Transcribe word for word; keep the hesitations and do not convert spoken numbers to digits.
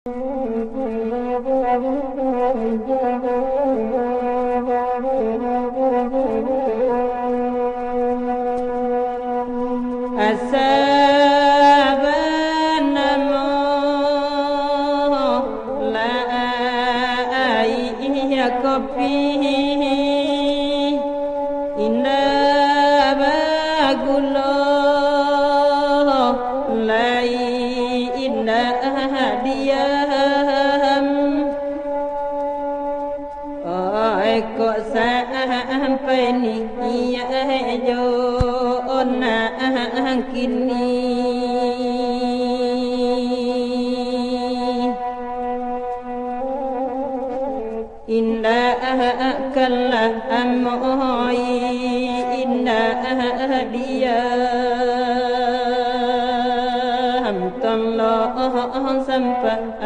Asa banamo lai kopi, indak bagulo, lai indak diam. Oi, kok sampai ni, iyo jo nan kini. Indak kalah amoi, indak diam, tolong sampai